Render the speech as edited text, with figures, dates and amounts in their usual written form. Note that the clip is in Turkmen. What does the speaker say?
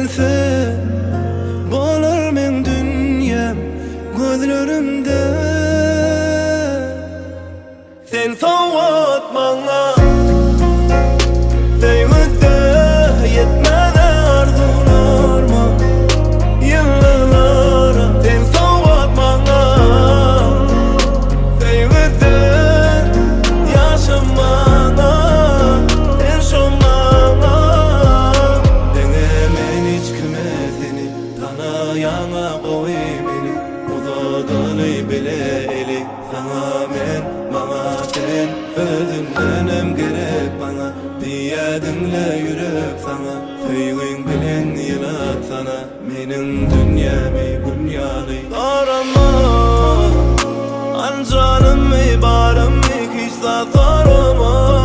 gelse Bolar meň dünýäm gözlerimde Sen sowgat maňa Söýgüde ýetmez arzuwlarma Ýyldyzlara Sen sowgat maňa Söýgüde ýaşamana Sen şo maňa Diňe men hiç kime seni Tanaýaňa gowy meni Uzadaly bile eli Saňa men, maňa sen Özündenem gerek maňa Diýýä diňle ýürek saňa Söýgiň bilen ýylatsana Meniň dünýämi gün ýaly Sorama Al janymy barymy Hiç zat sorama.